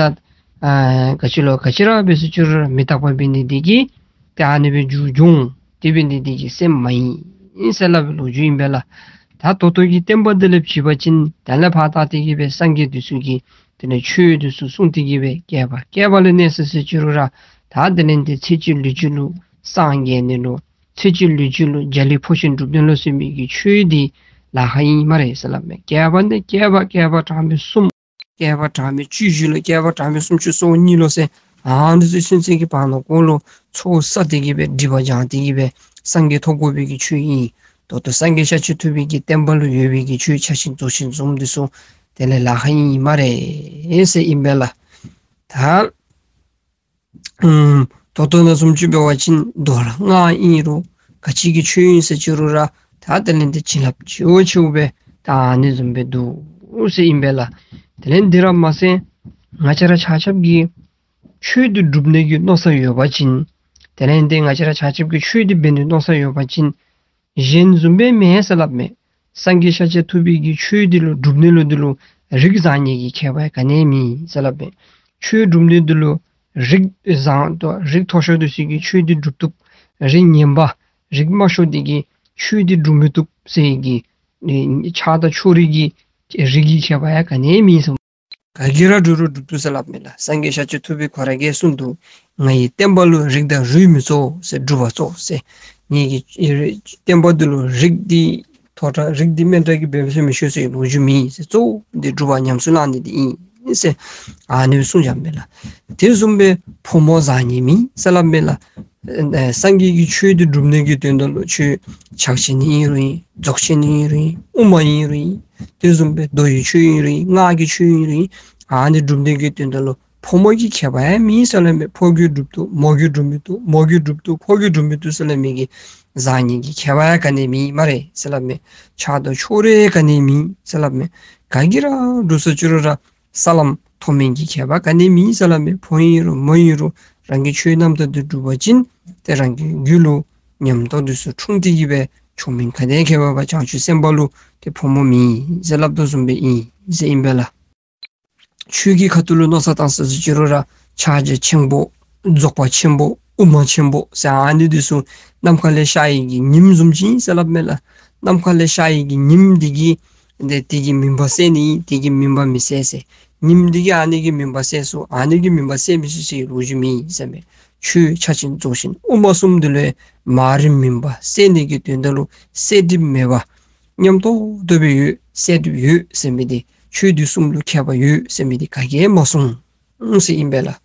ཨ་ག་ཅི་ལོ་ག་ཅི་ར་འབད་ཟེར་ཅི་རུང་ར་མི་རྟག་པ་འབད་ནི་འདི་གིས་ཏེ་ཨ་ནི་སྦེ་འགྱུར་འགྱོ་འོང་། དེ་འབད་ནི་འདི་གིས་སེམས་མ་ཡེངས་ཟེར་སླབ་པའི་ལོ་རྒྱུས་ཨིན་པས་ལགས། ད་ད་ལྟོ་གི་བསྟན་པ་འདི་ལས་བྱིས་པ་ཅིན་ད་ལས་ཕར་ད་ཏེ་གིས་སྦེ་སངས་རྒྱས་འདི་ཚུ་གིས་དེ་ལས་ཆོས་འདི་ཚུ་གསུངས་ཏེ་གིས་སྦེ་བསྐལ་པ་བསྐལ་པ་ལུ་གནས་ཟེར་ཟེར་ཅི་རུང་ར་ད་དེ་ལས་ཏེ་ཚེ་གཅིག་ལུས་གཅིག་ལུ་སངས་རྒྱས་ནི་ལུ་ཚེ་གཅིག་ལུས་གཅིག་ལུ་རྒྱ་གླིང་འཕོ་ཆེན་སྒྲུབ་སྡེ་ལུ་ཟེར་མི་གི་ཆོས་འདི་ལཱ་ཁག་ཨིན་སྨ་རེ་ཟེར་སླབ་མས། བསྐལ་པ་ནས་བསྐལ་པ་བསྐལ་པ་གྲངས་མེད་གསུམ་བསྐལ་པ་གྲངས་མེད་བཅུ་བཞི་ལུ་བསྐལ་པ་གྲངས་མེད་སུམ་ཅུ་སོ་གཉིས་ལུ་ཟེར་ཨ་ནི་ཚུ་ཚུན་ཚོད་ཀྱི་བར་ན་གོ་ལུ་ཚོགས་བསགས་ཏེ་གིས་སྦེ་སྒྲིབ་པ་སྦྱང་སྟེ་གིས་སྦེ་སངས་རྒྱས་ཐོབ་དགོ་པའི་གི་ཆོས་ཨིན། ད་ལྟོ་སངས་རྒྱས་ཤཱཀྱ་ཐུབ་པའི་གི་བསྟན་པ་ལུ་ཡོད་པའི་གི་ཆོས་ཕྱག་ཆེན་རྫོགས་ཆེན་བཟུམ་འདི་ཚུ་དེ་ལས་ལཱ་ཁག་ཨིན་སྨ་རེ་ཟེར་ཨིན་པས་ལགས། ད་ཨུམ་ད་ལྟོ་ནང་བཟུམ་ཅིག་འབད་བ་ཅིན་མདོ་ལ་སྔགས་ཨིན་རུང་ག་ཅི་གི་ཆོས་ཨིན་ཟེར་ཅི་རུང་ར་ད་དེ་ལས་ཏེ་བྱིན་རླབས་ཆེ་བ་ཆེ་བ་སྦེ་ད་ཨ་ནི་བཟུམ་སྦེ་འདུག་ཟེར་ཨིན་པས་ལགས། དེ་ལས་འདི་ར་མ་ཚད་ང་བཅས་ར་ཆ་ཁྱབ་ཀྱིས་ཆོས་འདི་སྒྲུབ་ནི་གི་མནོ་བསམ་ཡོད་པ་ཅིན་དེ་ལས་ཏེ་ང་བཅས་ར་ཆ་ཁྱབ་ཀྱིས་ཆོས་འདི་འབད་ནི་མནོ་བསམ་ཡོད་པ་ཅིན་གཞན་བཟུམ་སྦེ་མེན་ཟེར་སླབ་མས། སངས་རྒྱས་ཤཱཀྱ་ཐུབ་པའི་གི་ཆོས་འདི་ལུ་སྒྲུབ་ནི་ལུ་འདི་ལུ་རིགས་བཟང་ངན་གྱི་ཁྱད་པར་ག་ནི་མེད་ཟེར་སླབ་མས། ཆོས་སྒྲུབ་ནི་འདི་ལུ་རིགས་བཟང་དང་རིགས་མཐོ་ཤོས་འདི་ཚུ་གིས་ཆོས་འདི་སྒྲུབ་བཏུབ། རིགས་ངན་པ་རིགས་དམའ་ཤོས་འདི་གིས་ཆོས་འདི་སྒྲུབ་མི་བཏུབ་ཟེར་གྱི་ཆགས་སྡང་ཕྱོགས་རིས་ཀྱི་རིགས་ཀྱི་ཁྱད་པར་ཡང་ག་ནི་མེད་ཟེར། ག་གིས་ར་སྒྲུབ་རུང་སྒྲུབ་བཏུབ་ཟེར་སླབ་མས་ལགས། སངས་རྒྱས་ཤཱཀྱ་ཐུབ་པས་ཁོ་ར་གིས་གསུངས་འདུག། ང་ཡི་བསྟན་པ་ལུ་རིགས་དང་རུས་མི་གཙོ་ཟེར། སྒྲུབ་པ་གཙོ་ཟེར། ངེ་གི་བསྟན་པ་འདི་ལུ་རིགས་འདི་མཐོ་དྲགས་རིགས་འདི་དམན་དྲགས་ཀྱིས་འབད་མི་ཤེས་ཟེར་ལོ་རྒྱུས་མེད་ཟེར། གཙོ་བོ་འདི་སྒྲུབ་པ་ཉམས་སུ་བླང་ནི་འདི་ཨིན་ཟེར་ཨ་ནི་གསུངས་བཞག་མས་ལགས། དེ་བཟུམ་སྦེ་ཕོ་མོ་བཟང་ངན་མེད་ཟེར་སླབ་མས་ལགས། ཨེ་སངས་རྒྱས་ཀྱི་ཆོས་འདི་སྒྲུབ་ནི་གི་དོན་དག་ལུ་ཆོས་ཕྱག་ཆེན་ཨིན་རུང་ཨིན། རྫོགས་ཆེན་ཨིན་རུང་ཨིན། དབུ་མ་ཨིན་རུང་ཨིན། དེ་བཟུམ་སྦེ་མདོ་ཡི་ཆོས་ཨིན་རུང་ཨིན། སྔགས་ཀྱི་ཆོས་ཨིན་རུང་ཨིན། ཨ་ནི་སྒྲུབ་ནི་གི་དོན་དག་ལུ་ཕོ་མོ་གི་ཁྱད་པར་ཡང་མེད་ཟེར་སླབ་མས། ཕོ་གིས་སྒྲུབ་བཏུབ་མོ་གིས་སྒྲུབ་མི་བཏུབ། མོ་གིས་སྒྲུབ་མི་བཏུབ་ཕོ་གིས་སྒྲུབ་མི་བཏུབ་ཟེར་སླབ་མི་གི་བཟང་ངན་གྱི་ཁྱད་པར་ཡང་ག་ནི་མེད་སྨ་རེ་ཟེར་སླབ་མས། ཆགས་སྡང་ཕྱོགས་རིས་ག་ནི་མེད་ཟེར་སླབ་མས། ག་གིས་ར་སྒྲུབ་ཟེར་ཅི་རུང་ར་ས་ལམ་མཐོ་དམན་གྱི་ཁྱད་པར་ག་ནི་མེད་ཟེར་སླབ་མས། ཕོ་ཨིན་རུང་མོ་ཨིན་རུང་རང་གི་ཆོས་རྣམ་དག་འདི་སྒྲུབ་པ་ཅིན་ཏེ་རང་གི་རྒྱུད་ལུ་ཉམས་རྟོགས་འདི་ཚུ་འཁྲུངས་ཏེ་གིས་སྦེ་མཆོག་དམན་ག་དེ་ཁྱད་པར་བ་བྱང་ཆུབ་སེམས་དཔའ་ལུ་ཏེ་ཕོ་མོ་མེད་ཟེར་སླབ་དོ་བཟུམ་སྦེ་ཨིན་ཟེར་ཨིན་པས་ལགས། ཆོས་ཀྱི་ཁ་ཐུག་ལུ་མནོ་བསམ་བཏང་ཟེར་ཅི་རུང་ར་ཕྱག་རྒྱ་ཆེན་པོ་རྫོགས་པ་ཆེན་པོ་དབུ་མ་ཆེན་པོ་ཟེར་ཨ་ནི་འདི་ཚུ་ནམ་མཁའ་ལས་ཤར་བའི་གི་ཉིམ་བཟུམ་ཅིག་ཨིན་ཟེར་སླབ་མས་ལགས། ནམ་མཁའ་ལས་ཤར་བའི་གི་ཉིམ་འདི་གིས་ཏེ་དེ་གི་མུན་པ་སེལ་ནི་ཨིན། དེ་གི་མུན་པ་མི་སེལ་ཟེར། ཉིམ་འདི་གིས་ཨ་ནི་གི་མུན་པ་སེལ་ཚུགས། ཨ་ནི་གི་མུན་པ་སེལ་མི་ཚུགས་ཟེར་ལོ་རྒྱུས་མེད་ཟེར་མས། ཆོས་ཕྱག་ཆེན་རྫོགས་ཆེན་དབུ་མ་གསུམ་འདི་ལུ་མ་རིག་མུན་པ་སེལ་ནི་གི་དོན་དག་ལུ་སེལ་སྒྲིབ་མེད་པ་ཉམས་ཏོག་ཏོ་སྦེ་ཡོད། སེལ་སྒྲིབ་ཡོད་ཟེར་མི་འདི་ཆོས་འདི་གསུམ་ལུ་ཁྱད་པར་ཡོད་ཟེར་མི་འདི་ག་གིས་མ་གསུངས་ཟེར་ཨིན་པས་ལགས།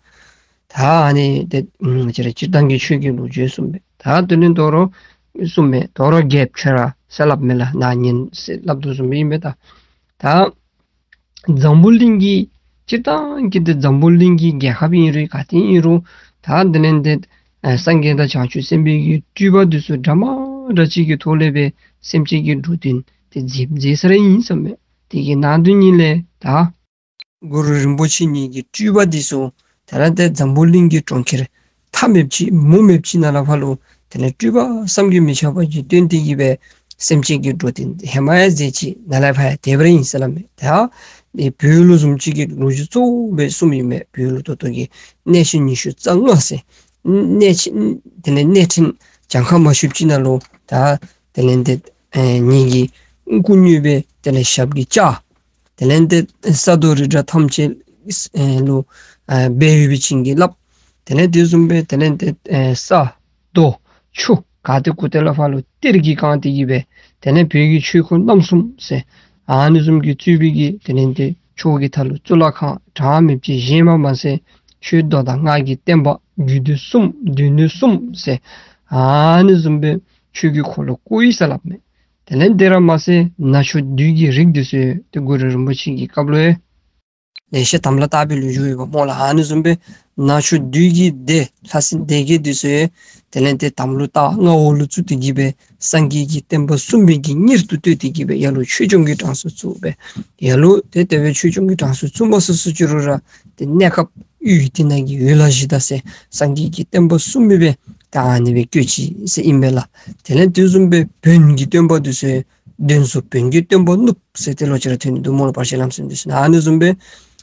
ད་ཨ་ནི་ཏེ་ང་བཅས་ར་སྤྱིར་བཏང་གི་ཆོས་ཀྱི་ལོ་རྒྱུས་གསུངས་པས། ད་དེ་ལས་དོ་རུང་གསུངས་པས། དོ་རུང་རྒྱལཔོ་ཁྱོད་ར་ཟེར་སླབ་མས་ལགས། ན་ཉན་ཟེར་སླབ་དོ་བཟུམ་སྦེ་ཨིན་པས། ད་ད་འཛམ་བུ་གླིང་གི་སྤྱིར་བཏང་གི་ཏེ་འཛམ་བུ་གླིང་གི་རྒྱལ་ཁབ་ཨིན་རུང་ག་ཏེ་ཨིན་རུང་ད་དེ་ལས་ཏེ་ཨ་སངས་རྒྱས་དང་བྱང་ཆུབ་སེམས་དཔའི་གི་སྤྲུལ་པ་འདི་ཚུ་འདྲ་མ་འདྲ་ཅིག་གི་ཐོག་ལས་སྦེ་སེམས་ཅན་གྱི་འགྲོ་དོན་ ཏེ་མཛད་མཛད་ས་ར་ཨིན་ཟེར་མས། དེ་གི་ནང་དོན་ཉིད་ལས་ད་གུ་རུ་རིན་པོ་ཆེ་ཉིད་ཀྱི་སྤྲུལ་པ་འདི་ཚུ་དེ་ལས་ཏེ་འཛམ་བུ་གླིང་གི་གྲོང་ཁྱེར་མཐའ་མེདཔ་ཅིག་མུ་མེདཔ་ཅིག་ནང་ལས་ཕར་ལུ་དེ་ལས་སྤྲུལ་པ་བསམ་གྱིས་མི་ཁྱབ་པ་ཅིག་སྟོན་ཏེ་གི་སྦེ་སེམས་ཅན་གྱི་འགྲོ་དོན་ཧེ་མ་ཡང་མཛད་ཅི། ནཱ་ལས་ཕར་ཡང་དེ་སྦེ་ར་ཨིན་ཟེར་སླབ་མས། ད་ཨེ་བོད་ལུ་བཟུམ་ཅིག་གི་ལོ་རྒྱུས་གཙོ་བོ་སྦེ་གསུངམ་ཨིན་མས། བོད་ལུ་ད་ལྟོ་གི་གནས་ཆེན་ཉི་ཤུ་རྩ་ལྔ་ཟེར་གནས་ཆེན་དེ་ལས་གནས་ཕྲན་གྱངས་ཁ་མ་ཤོངམ་ཅིག་ནང་ལུ་ད་དེ་ལས་ཏེ་ཨེ་ངེ་གི་སྐུ་དངོས་སྦེ་དེ་ལས་ཞབས་ཀྱིས་བཅགས། དེ་ལས་ཏེ་ས་རྡོ་རི་བྲག་ཐམས་ཅད་ཨེ་ལུ་ཨེ་སྦས་ཡོད་པའི་བྱིན་གྱིས་བརླབས། དེ་ལས་དེ་བཟུམ་སྦེ་དེ་ལས་ཏེ་ཨེ་ས་རྡོ་ཆུ་ག་ཏེ་གུ་ཏེ་ལས་ཕར་ལུ་གཏེར་གྱིས་བཀང་སྟེ་གི་སྦེ་དེ་ལས་བོད་ཀྱི་ཆོས་འཁོར་རྣམ་གསུམ་ཟེར་ཨ་ནི་བཟུམ་གྱི་གཙོས་པའི་གི་དེ་ལས་ཏེ་ཕྱོགས་ཀྱི་མཐའ་ལུ་གཙུག་ལག་ཁང་གྲངས་མེད་ཅིག་བཞེངསམ་མ་ཟད་ཆོས་མདོ་དང་སྔགས་ཀྱི་བསྟན་པ་རྒྱུད་སྡེ་གསུམ་སྡེ་སྣོད་གསུམ་ཟེར་ཨ་ནི་བཟུམ་སྦེ་ཆོས་ཀྱི་འཁོར་ལོ་བསྐོར་ཡི་ཟེར་སླབ་མས། དེ་ལས་དེ་ར་མ་ཟད་ནག་ཕྱོགས་བདུད་ཀྱི་རིགས་འདི་ཚུ་ཏེ་གུ་རུ་རིན་པོ་ཆེ་གི་སྐབས་ལུ་ཡང་ལེ་ཤ་དམ་ལ་བཏགས་པའི་ལོ་རྒྱུས་ཡོདཔ་སྨོ་ལགས། ཨ་ནི་བཟུམ་སྦེ་ནག་ཕྱོགས་བདུད་ཀྱི་སྡེ་ལྷ་སྲིན་སྡེ་བརྒྱད་འདི་ཚུ་ཡང་དེ་ལས་ཏེ་དམ་ལུ་བཏགས་མངའ་འོག་ལུ་བཙུགས་ཏེ་གི་སྦེ་སངས་རྒྱས་ཀྱི་བསྟན་པ་སྲུང་བའི་གི་གཉེར་དུ་གཏོད་དེ་གི་སྦེ་ལ་ལུ་ཆོས་སྐྱོང་གི་གྲངས་སུ་བཙུགས་སྦེ་ལ་ལུ་ཏེ་དེ་སྦེ་ཆོས་སྐྱོང་གི་གྲངས་སུ་བཙུགས་མ་ཚུགས་སུ་ཅི་རུང་ར་ཏེ་གནས་སྐབས་ཡུལ་དེ་ནང་གི་ཡུལ་ལྷ་གཞི་བདག་ཟེར་སངས་རྒྱས་ཀྱི་བསྟན་པ་སྲུང་མི་སྦེ་ད་ཨ་ནི་སྦེ་བསྐོས་ཅི་ཟེར་ཨིན་པས་ལགས། དེ་ལས་དེ་བཟུམ་སྦེ་བོན་གྱི་སྟོན་པ་འདི་ཚུ་གདན་སུ་བོན་གྱི་སྟོན་པ་བསྣུབས་ཟེར་ཏེ་ལོག་ཅི་ར་ཐོན་ནི་འདུག་སྨོ་ལགས། བར་ཆད་ལམ་སེལ་འདི་ཚུ་ནང་ཨ་ནི་བཟུམ་སྦེ་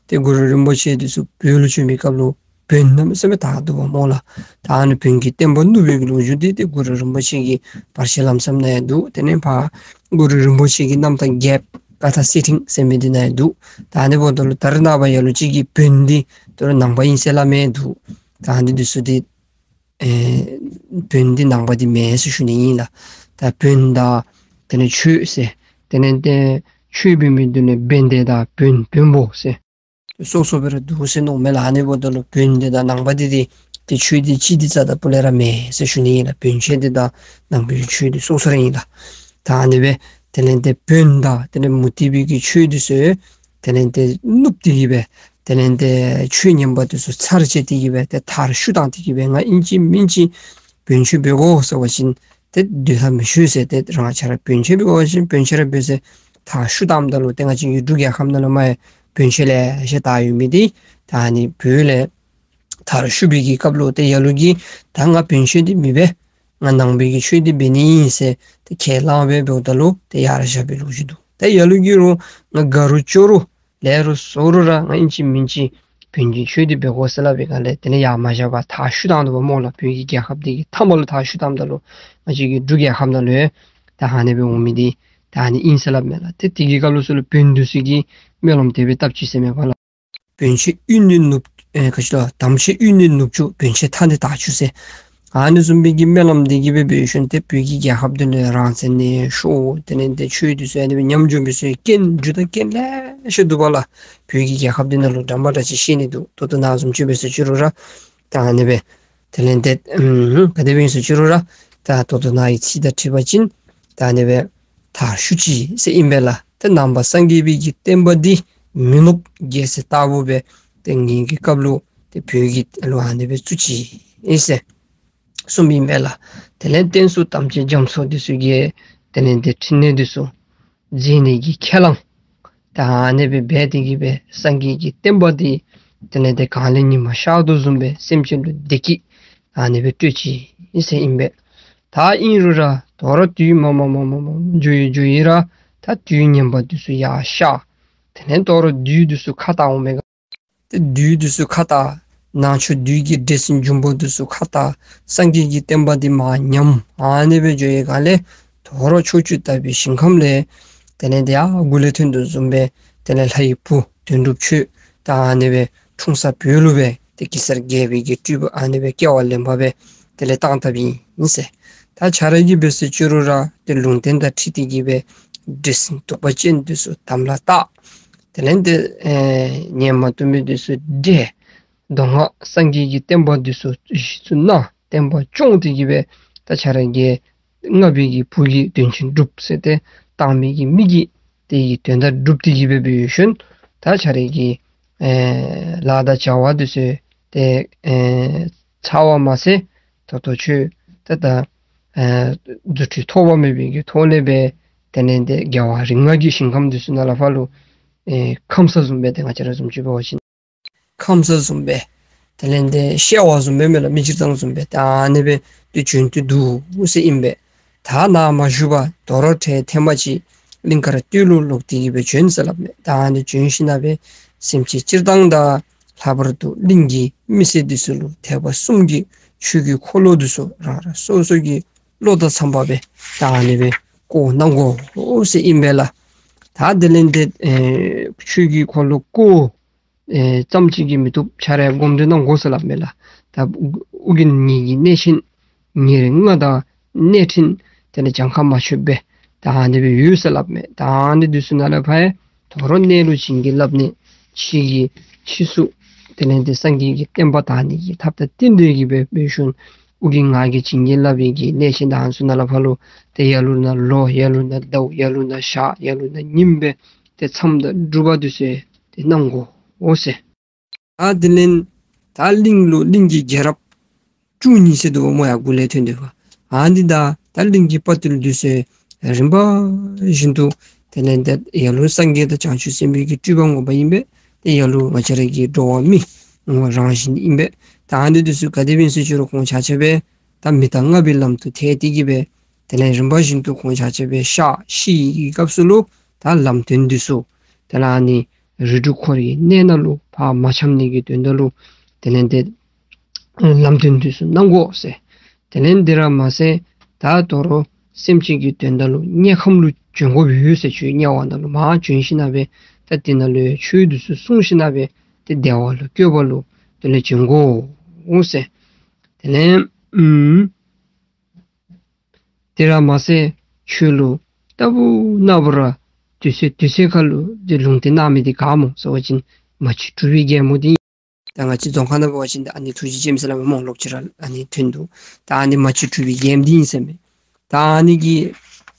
ཏེ་གུ་རུ་རིན་པོ་ཆེ་འདི་ཚུ་བོད་ལུ་བྱོན་པའི་སྐབས་ལུ་བོན་གནམ་མེད་ས་མེད་དར་འདུག་པ་སྨོ་ལགས། ད་ཨ་ནི་བོན་གྱི་སྟོན་པ་བསྣུབས་པའི་ལོ་རྒྱུས་འདི་ཏེ་གུ་རུ་རིན་པོ་ཆེ་གི་བར་ཆད་ལམ་སེལ་ནང་ཡང་འདུག། དེ་ལས་ཕར་གུ་རུ་རིན་པོ་ཆེ་གི་རྣམ་ཐར་རྒྱལཔོ་ཀ་ཐ་སེ་ཐིང་ཟེར་མི་འདི་ནང་ཡང་འདུག། ད་ཨ་ནི་འབདཝ་ད་ལུ་ད་རེས་ནངས་པ་ལ་ལུ་ཅིག་གིས་བོན་འདི་ད་རུང་ནང་པ་ཨིན་ཟེར་སླབ་མི་འདུག། ད་ཨ་ནི་འདི་ཚུ་འདི་ཨེ་བོན་འདི་ནང་པ་འདི་མེན་ཟེར་ཞུ་ནི་ཨིན་ལགས། ད་བོན་དང་དེ་ལས་ཆོས་ཟེར་དེ་ལས་ཏེ་ཆོས་འབད་མི་འདི་ལས་བན་དེ་དང་བོན་བོན་པོ་ཟེར་སོ་སོ་སྦེ་ར་འདུག་ཟེར་མནོཝ་མས་ལགས། ཨ་ནི་འབདཝ་ད་ལུ་བོན་འདི་དང་ནང་པ་འདི་འདི་ཏེ་ཆོས་འདི་གཅིག་འདི་རྩ་དང་སྤུ་ལས་ར་མེན་ཟེར་ཞུ་ནི་ཨིན་ལགས། བོན་ཆོས་འདི་དང་ནང་པའི་ཆོས་འདི་སོ་སོ་ར་ཨིན་ལགས། ད་ཨ་ནི་སྦེ་དེ་ལས་ཏེ་བོན་དང་དེ་ལས་མུ་སྟེགས་པའི་གི་ཆོས་འདི་ཚུ་དེ་ལས་ཏེ་བསྣུབས་ཏེ་གི་སྦེ་དེ་ལས་ཏེ་ཆོས་ཉན་པ་འདི་ཚུ་ཚར་བཅད་དེ་གི་སྦེ་ཏེ་མཐར་བཤུད་བཏང་སྟེ་གི་སྦེ་ང་ཨིན་ཅི་མིན་ཅི་བོན་ཆོས་འབད་དགོ་ཟེར་བ་ཅིན་ཏེ་འདོད་ལྷ་མི་ཞུ་ཟེར། ཏེ་རང་ཅག་ར་བོན་ཆོས་འབད་དགོ་པ་ཅིན་བོན་ཆོས་ར་འབད་ཟེར་མཐར་བཤུད་བཏངམ་ད་ལུ་ཏེ་ང་བཅས་ཀྱི་འབྲུག་རྒྱལ་ཁབ་ནང་ལུ་མ་ཡང་བོན་ཆོས་ལེ་ཤ་དར་ཡོད་མི་འདི་ད་ཨ་ནི་བོད་ལས་མཐར་བཤུད་པའི་གི་སྐབས་ལུ་ཏེ་ལ་ལུ་གིས་ད་ང་བོན་ཆོས་འདི་མི་འབད། ང་ནང་པའི་གི་ཆོས་འདི་འབད་ནི་ཨིན་ཟེར་ཏེ་ཁས་བླངས་སྦེ་འབདཝ་ད་ལུ་ཏེ་ཡར་བཞག་པའི་ལོ་རྒྱུས་འདུག། ཏེ་ལ་ལུ་གིས་རུང་ང་དགའ་རུང་སྐྱོ་རུང་ལེགས་རུང་བཙོག་རུང་ར་ང་ཨིན་ཅི་མིན་ཅི་བོན་གྱི་ཆོས་འདི་འབད་དགོ་ཟེར་སླབ་པའི་སྒང་ལས་དེ་ལས་ཡར་མ་བཞག་པར་མཐར་བཤུད་བཏང་འདུག་པ་སྨོ་ལགས། བོད་ཀྱི་རྒྱལ་ཁབ་འདི་གི་མཐའ་མ་ལུ་མཐར་བཤུད་བཏངམ་ད་ལུ་ང་བཅས་ཀྱི་འབྲུག་རྒྱལ་ཁབ་ནང་ལུ་ཡང་ད་ཨ་ནི་སྦེ་འོང་མི་འདི་ད་ཨ་ནི་ཨིན་ཟེར་སླབ་མས་ལགས། ཏེ་དེ་གི་སྐབས་ལུ་ཚུ་ལུ་བོན་འདི་ཚུ་གིས་སྨོན་ལམ་དེ་སྦེ་བཏབ་ཅི་ཟེར་མས་པ་ལགས། བོན་ཆེན་དབུས་ནས་ནུབ་ཨེ་ག་ཅི་ལོ་དམ་ཆོས་དབུས་ནས་ནུབ་ཕྱོགས་བོན་ཆེན་མཐའ་ནས་དག་བཅུག་ཟེར། ཨ་ནི་བཟུམ་སྦེ་གི་སྨོན་ལམ་འདི་གིས་སྦེ་འབད་ཞིནམ་ཏེ་བོད་ཀྱི་རྒྱལ་ཁབ་འདི་ལུ་རང་བཙན་ནི་ཤོར། དེ་ལས་ཏེ་ཆོས་འདི་ཚུ་ཨ་ནི་སྦེ་ཉམས་འགྱོ་མི་ཚུ་རྐྱེན་རྒྱུ་དང་རྐྱེན་ལེ་ཤ་འདུག་པ་ལགས། བོད་ཀྱི་རྒྱལ་ཁབ་འདི་ནང་ལུ་འགྲམ་པ་འདྲ་ཅིག་བཤད་ནི་འདུག། ད་ལྟོ་ནཱ་བཟུམ་ཅིག་འབད་ཟེར་ཅི་རུང་ར་ད་ཨ་ནི་སྦེ་དེ་ལས་ཏེ་ཨམ་ག་དེ་སྦེ་ཨིན་ཟེར་ཅི་རུང་ར་ད་ད་ལྟོ་ནཱ་གི་ཚིག་དང་འཁྲིལ་བ་ཅིན་ད་ཨ་ནི་སྦེ་མཐར་བཤུད་ཅི་ཟེར་ཨིན་པས་ལགས། ཏེ་ནང་པ་སངས་རྒྱས་པའི་གི་བསྟན་པ་འདི་མི་ནུབ་རྒྱལ་མཚན་ལྟ་བུ་སྦེ་ཏེ་ངེ་གི་སྐབས་ལུ་ཏེ་བོད་ཀྱི་ལུ་ཨ་ནི་སྦེ་བཙུགས་ཅི་ཨིན་ཟེར་གསུངམ་ཨིན་པས་ལགས། དེ་ལས་བསྟན་སྲུང་དམ་ཅན་རྒྱ་མཚོ་འདི་ཚུ་གིས་དེ་ལས་ཏེ་ཕྲིན་ལས་འདི་ཚུ་མཛད་ནི་གི་ཁས་བླངས་ད་ཨ་ནི་སྦེ་འབད་དེ་གི་སྦེ་སངས་རྒྱས་ཀྱི་བསྟན་པ་འདི་དེ་ལས་ཏེ་གངས་ལས་ཉི་མ་ཤར་དོ་བཟུམ་སྦེ་སེམས་ཅན་ལུ་བདེ་སྐྱིད་ཨ་ནི་སྦེ་སྤྲོད་ཅི་ཨིན་ཟེར་ཨིན་པས། ད་ཨིན་རུང་ར་དོ་རུང་དུས་མ་མ་མ་མ་མ་འགྱོ་ཡི་འགྱོ་ཡི་ར་ད་དུས་ངན་པ་འདི་ཚུ་ཡར་ཤར། དེ་ལས་དོ་རུང་བདུད་འདི་ཚུ་ཁ་བཏགས་འོང་མས་ག། ཏེ་བདུད་འདི་ཚུ་ཁ་བཏགས། ནང་ཆོས་བདུད་ཀྱི་འདྲེ་སྲིན་འབྱུང་པོ་འདི་ཚུ་ཁ་བཏགས། སངས་རྒྱས་ཀྱི་བསྟན་པ་འདི་མར་ཉམས། ཨ་ནི་སྦེ་འགྱོ་ཡི་སྒང་ལས་དོ་རུང་ཕྱོགས་བཅུ་དག་པའི་ཞིང་ཁམས་ལས་དེ་ལས་ཏེ་ཡར་མགུ་ལས་ཐོན་དོ་བཟུམ་སྦེ་དེ་ལས་ལྷ་ཡི་བུ་དོན་གྲུབ་ཁྱོད་ད་ཨ་ནི་སྦེ་འཁྲུངས་ས་བོད་ལུ་སྦེ་ཏེ་གེ་སར་རྒྱལ་པོའི་གི་སྤྲུལ་པ་ཨ་ནི་སྦེ་སྐྱེ་བ་ལེན་པ་སྦེ་དེ་ལས་བཏང་བཏངམ་ཨིན་ཟེར། ད་ཁྱོད་ར་གིས་འབད་ཟེར་ཅི་རུང་ར་ཏེ་ལུང་བསྟན་དང་འཁྲིལ་ཏེ་གི་སྦེ་འདྲེ་སྲིན་གདུག་པ་ཅན་འདི་ཚུ་དམ་ལ་བཏགས། དེ་ལས་ཏེ་ཨེ་ཉན་མ་བཏུབ་མི་འདི་ཚུ་བསྒྲལ། མདོ་སྔགས་སངས་རྒྱས་ཀྱི་བསྟན་པ་འདི་ཚུ་གཞི་བཙུགས་གནང་། བསྟན་པ་སྐྱོང་སྟེ་གི་སྦེ་ད་ཁྱོད་ར་གི་མངའ་བདག་གི་བུ་གི་དོན་ཆེན་འགྲུབ་ཟེར་ཏེ་བཏང་མི་གི་མི་གི་དེ་གི་དོན་དག་འགྲུབ་སྟེ་གི་སྦེ་འབད་ཞིནམ་ད་ཁྱོད་ར་གི་ཨེ་ལཱ་དང་བྱ་བ་འདི་ཚུ་ཏེ་ཨེ་ཚར་བ་མ་ཚད་ད་ལྟོ་ཁྱོད་ད་ད་ཨེ་རྫུ་འཕྲུལ་ཐོགས་པ་མེད་པའི་གི་ཐོག་ལས་སྦེ་ དེ་ལས་ཏེ་རྒྱལ་བ་རིགས་ལྔ་གི་ཞིང་ཁམས་འདི་ཚུ་ནང་ལས་ཕར་ལུ་ཨེ་ཁམས་བཟུམ་སྦེ་ཏེ་ང་བཅས་ར་བཟུམ་ཅིག་འབད་བ་ཅིན་ཁམས་བཟུམ་སྦེ་དེ་ལས་ཏེ་ཤ་བ་བཟུམ་སྦེ་མེན་ལགས། མི་སྤྱིར་བཏང་བཟུམ་སྦེ་ད་ཨ་ནི་སྦེ་ཏེ་བྱོན་ཏེ་འདུག་ཟེར་ཨིན་པས། ད་ནཱ་མ་བཞུགས་པར་དོ་རུང་ཏེ་ཐེངས་མ་ཅིག་གླིང་དཀར་སྟོད་ལུ་ལོག་སྟེ་གི་སྦེ་བྱོན་ཟེར་སླབ་མས། ད་ཨ་ནི་བྱོན་ཞིན་ན་སྦེ་སེམས་ཅན་སྤྱིར་བཏང་དང་ལྷག་པར་དུ་གླིང་གི་མི་སེར་འདི་ཚུ་ལུ་ཐེག་པ་གསུམ་གྱི་ཆོས་ཀྱི་འཁོར་ལོ་འདི་ཚུ་རང་རང་སོ་སོ་གི་བློ་དང་འཚམས་པ་སྦེ་ད་ཨ་ནི་སྦེ་བསྐོར་གནང་དགོ་ཟེར་ཨིན་པས་ལགས། ད་དེ་ལས་ཏེ་ཨེ་ཆོས་ཀྱི་འཁོར་ལོ་བསྐོར་ཨེ་ཙམ་ཅིག་གིས་མི་བཏུབ། ཁྱེད་ར་སྒོམ་སྒྲུབ་གནང་དགོ་ཟེར་སླབ་མས་ལགས། ད་ཨོ་རྒྱན་ཉིད་ཀྱི་གནས་ཆེན་ཉེར་ལྔ་དང་གནས་ཕྲན་དེ་ལས་གྱངས་ཁ་མ་ཆོདཔ་སྦེ་ད་ཨ་ནི་སྦེ་ཡོད་ཟེར་སླབ་མས། ད་ཨ་ནི་འདི་ཚུ་ནང་ལས་ཕར་ཡང་དོ་རུང་གནས་ལུགས་བྱིན་གྱིས་བརླབས་ནི་ཕྱི་གི་ཕྱི་སུ་དེ་ལས་ཏེ་སངས་རྒྱས་ཀྱི་བསྟན་པ་དར་ནི་གི་ཐབས་དང་རྟེན་འབྲེལ་གྱི་སྦེ་འབད་ཞིནམ་ཨོ་རྒྱན་ང་རྒྱལ་བྱིན་གྱིས་བརླབས་པའི་གི་གནས་ཆེན་དང་ཚུ་ནང་ལས་ཕར་ལུ་ཏེ་ལ་ལུ་ན་ལོ་ལ་ལུ་ན་ཟླཝ་ལ་ལུ་ན་ཞག་ལ་ལུ་ན་ཉིནམ་སྦེ་ཏེ་མཚམས་དང་སྒྲུབ་པ་འདི་ཚུ་ཏེ་གནང་དགོ་ཟེར། ད་དེ་ལས་ད་གླིང་ལུ་གླིང་གི་རྒྱལ་རབས་བཅུ་གཉིས་ཟེར་འདུག་པ་སྨོ་ཡ། འགོ་ལས་ཐོན་འདུག་པ། ཨ་ནི་དང་ད་གླིང་གི་དཔའ་བརྟུལ་འདི་ཚུ་རིམ་པ་བཞིན་དུ་དེ་ལས་ད་ལ་ལུ་སངས་རྒྱས་དང་བྱང་ཆུབ་སེམས་དཔའི་གི་སྤྲུལ་པ་ངོ་མ་ཨིན་པས། ཏེ་ལ་ལུ་ང་བཅས་ར་གི་འགྲོ་བ་མི་ངོ་རང་བཞིན་ཨིན་པས། ད་ཨ་ནི་འདི་ཚུ་ག་དེ་སྦེ་ཨིན་ཟེར་ཞུ་རུང་ཁོང་ཆ་ཁྱབ་སྦེ་ད་མི་རྟག་ལྔ་པའི་ལམ་དུ་ཐལ་ཏེ་གི་སྦེ་དེ་ལས་རིམ་པ་བཞིན་དུ་ཁོང་ཆ་ཁྱབ་སྦེ་གཤགས་ཤི་གི་སྐབས་སུ་ལུ་ད་ལམ་སྟོན་འདི་ཚུ་དེ་ལས་ཨ་ནི་རིགས་དྲུག་འཁོར་གྱི་གནས་ནང་ལུ་ཕར་མ་འཁྱམས་ནི་གི་དོན་དག་ལུ་དེ་ལས་ཏེ་ལམ་སྟོན་འདི་ཚུ་གནང་དགོ་ཟེར། དེ་ལས་དེ་ར་མ་ཚད་ད་དོ་རུང་སེམས་ཅན་གྱི་དོན་དག་ལུ་དམྱལ་ཁམས་ལུ་བྱོན་དགོཔ་ཡོད་ཟེར། ཆོས་དམྱལ་བ་ནང་ལུ་མར་བྱོན་ཞིན་ན་སྦེ་ད་དེ་ནང་ལུ་ཡང་ཆོས་འདི་ཚུ་གསུངས་ཞིན་ན་སྦེ་ཏེ་བདེ་བ་ལུ་བཀོད་པ་ལུ་དེ་ལས་བྱོན་དགོ་ཟེར། དེ་ལས་ཨུམ་དེ་ར་མ་ཚད་ཁྱོད་ལུ་ལྟ་བུ་ན་བུ་ར་དུས་ཚོད་དུས་ཚོད་ཁར་ལུ་ཏེ་ལུང་བསྟན་གནང་མི་འདི་ག་སྨོ་ཟེར་བ་ཅིན་མ་གཅིག་གྲུབ་པའི་རྒྱལ་མོ་འདི། ད་ང་བཅས་རྫོང་ཁ་ནང་འབད་བ་ཅིན་ད་ཨ་ནི་ཐུགས་རྗེ་ཅན་ཟེར་སླབ་མི་སྨོ་ལོག་ཅི་ར་ཨ་ནི་ཐོན་འདུག། ད་ཨ་ནི་མ་གཅིག་གྲུབ་པའི་རྒྱལ་མོ་འདི་ཨིན་ཟེར་མས། ད་ཨ་ནི་གིས་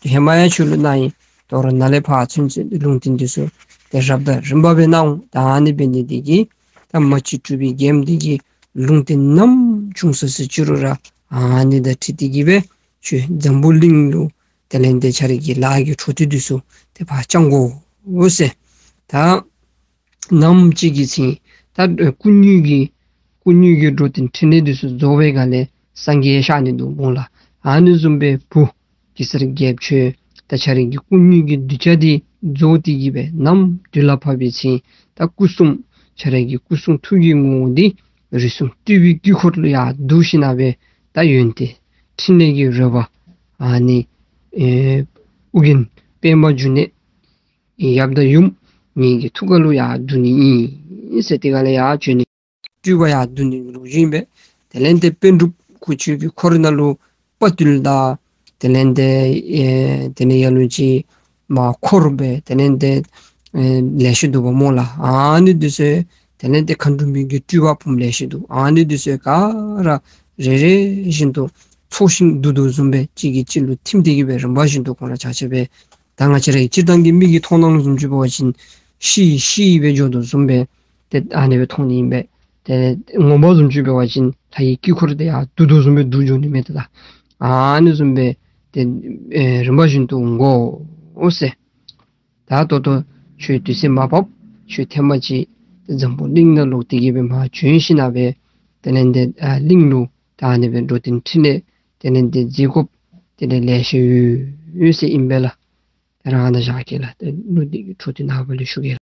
ཧེ་མ་ཡང་ཁྱོད་ལུ་གནང་ཡི། དོ་རུང་ནཱ་ལས་ཕར་ཚུན་ཚོད་ལུང་བསྟན་འདི་ཚུ་ཏེ་རབ་དང་རིམ་པ་སྦེ་གནང་འོང་། ད་ཨ་ནི་འབད་ནི་འདི་གིས་ད་མ་གཅིག་གྲུབ་པའི་རྒྱལ་མོ་འདི་གིས་ལུང་བསྟན་ནམ་བྱུང་སོ་ཟེར་ཅི་རུང་ར་ཨ་ནི་དང་འཁྲིལ་ཏེ་གི་སྦེ་ཁྱོད་འཛམ་བུ་གླིང་ལུ་དེ་ལས་ཏེ་ཁྱེད་རའི་གི་ལཱ་གི་འཕྲོ་མཐུད་འདི་ཚུ་ཏེ་ཕར་བསྐྱང་དགོ་ཟེར། ད་ནམ་ཅིག་གི་ཚེ་ད་སྐུ་དངོས་ཀྱི་སྐུ་དངོས་ཀྱི་འགྲོ་དོན་ཕྲིན་ལས་འདི་ཚུ་རྫོགས་པའི་སྒང་ལས་སངས་རྒྱས་ཤར་ནི་འདུག་སྨོ་ལགས། ཨ་ནི་བཟུམ་སྦེ་བུ་གེ་སར་རྒྱལཔོ་ཁྱོད་ད་ཁྱེད་རའི་གི་སྐུ་དངོས་ཀྱི་གདུལ་བྱ་འདི་རྫོགས་ཏེ་གི་སྦེ་ནམ་དུས་ལ་བབ་པའི་ཚེ་ད་སྐུ་གསུང་ཁྱེད་རའི་གི་སྐུ་གསུང་ཐུགས་ཀྱི་ངོ་བོ་འདི་རིགས་གསུམ་སྤྲུལ་པའི་དཀྱིལ་འཁོར་ལུ་ཡར་བསྡུ་ཞིན་ན་སྦེ་ད་ཡོན་ཏན་ཕྲིན་ལས་ཀྱི་རོལ་པ་ཨ་ནི་ཨེ་ཨོ་རྒྱན་པདྨ་འབྱུང་གནས་ཡབ་དང་ཡུམ་ངེ་གི་ཐུགས་ཀ་ལུ་ཡར་བསྡུ་ནི་ཨིན་ཟེར། དེ་སྒང་ལས་ཡར་བྱོན་ནི་སྤྲུལ་པ་ཡར་བསྡུ་ནི་ལུགས་ཨིན་པས། དེ་ལས་ཏེ་པཎ་གྲུབ་ཁོ་ཁྱོད་ཀྱི་འཁོར་ནང་ལུ་དཔའ་བརྟུལ་དང་དེ་ལས་ཏེ་ཨེ་དེ་ལས་ལ་ལུ་ཅིག་མ་འཁོར་སྦེ་དེ་ལས་ཏེ་ཨེ་ལེ་ཤ་འདུག་པ་སྨོ་ལགས། ཨ་ནི་འདི་ཚུ་དེ་ལས་ཏེ་མཁའ་འགྲོ་མའི་གི་སྤྲུལ་པ་ཕུངམ་ལེ་ཤ་འདུག། ཨ་ནི་འདི་ཚུ་ག་ར་རེ་རེ་བཞིན་དུ་ཚོགས་ཞིང་བསྡུ་དོ་བཟུམ་སྦེ་གཅིག་གིས་གཅིག་ལུ་ཐིམ་སྟེ་གི་སྦེ་རིམ་པ་བཞིན་དུ་ཁོང་ར་ཆ་ཁྱབ་སྦེ་ད་ང་བཅས་རའི་སྤྱིར་བཏང་གི་མིག་གི་མཐོང་སྣང་ལུ་བཟུམ་ཅིག་འབད་བ་ཅིན་ཤི་ཤི་སྦེ་འགྱོ་དོ་བཟུམ་སྦེ་ཏེ་ཨ་ནི་སྦེ་མཐོང་ནི་ཨིན་པས། ཏེ་ངོ་མ་བཟུམ་ཅིག་འབད་བ་ཅིན་ལྷ་ཡི་དཀྱིལ་འཁོར་འདི་ཡར་བསྡུ་དོ་བཟུམ་སྦེ་བསྡུ་འགྱོ་ནི་མས། ཏེ་ད་ཨ་ནི་བཟུམ་སྦེ་ཏེ་ཨེ་རིམ་པ་བཞིན་དུ་འོང་དགོ་ཟེར། ད་ད་ལྟོ་ཁྱོད་དུས་ཚོད་མ་བབ། ཁྱོད་ཐེངས་མ་ཅིག་འཛམ་བུ་གླིང་ནང་ལོག་སྟེ་གི་སྦེ་མར་བྱོན་ཞིན་ན་སྦེ་དེ་ལས་ཏེ་ཨ་གླིང་ལུ་ད་ཨ་ནི་སྦེ་འགྲོ་དོན་ཕྲིན་ལས་དེ་ལས་ཏེ་མཛད་དགོཔ་དེ་ལས་ལེ་ཤ་ཡོད་ཡོད་ཟེར་ཨིན་པས་ལགས། ད་རང་ཨ་ནཱ་བཞག་གེ་ལགས། ཏེ་ལུང་འདི་གི་འཕྲོ་འདི་ནངས་པ་ལུ་ཞུ་གེ་ལགས།